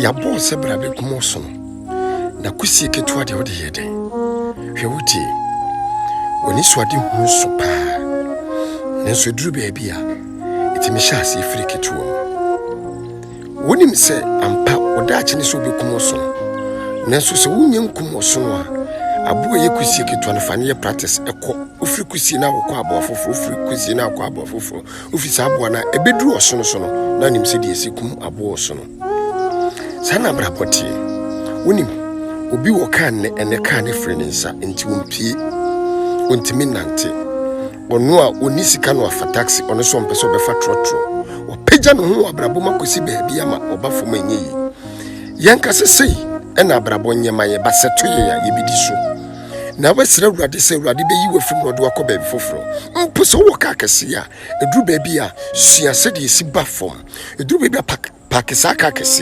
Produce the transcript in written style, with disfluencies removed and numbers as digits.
Yɛabɔ wo sɛ bra bɛkum ɔsono, na kusie ketewa deɛ wode yɛ dɛn? Hwɛ wo tie, w'ani so ade hunu so paa, nanso ɛduru baabi a, ɛtumi hyɛ aseɛ firi ketewa mu. Wonim sɛ ampa wo daakye ne sɛ wobɛkum ɔsono, nanso sɛ wonyɛ nkum ɔsono a, aboa ɛyɛ kusie ketewa no fa no yɛ practice ɛkɔ. Wofiri kusie no a wokɔ aboa foforɔ, wofiri kusie no a wokɔ aboa foforɔ, wofiri saa aboa no a ɛbɛduru ɔsono so no, na nim sɛ deɛ ɛsi kum aboa ɔsono. Saa na abrabɔ teɛ. Wonim, obi wɔ kaa nnɛ, ɛnɛ kaa no firi ne nsa, nti ɔmpie, ɔntumi nnante. Ɔno a ɔnni sika no afa taxi, ɔno nso ɔmpɛ sɛ ɔbɛfa trɔtrɔ. Ɔpagya ne ho wɔ abrabɔ mu akɔsi baabi ama ɔba fam a ɛnyɛ yie. Yɛnka sɛ sei ɛna abrabɔ nyɛ ma yɛ, ba sɛ to yɛ a yɛbɛdi so. Na wobɛsrɛ Awurade sɛ Awurade bɛyi wo afiri mu na ɔde wo akɔ baabi foforɔ. Mpo sɛ wowɔ kaa kɛseɛ a, ɛduru baabi a, sua sɛdeɛ ɛsi ba fam. Ɛduru baabi a, paake saa kaa kɛseɛ no.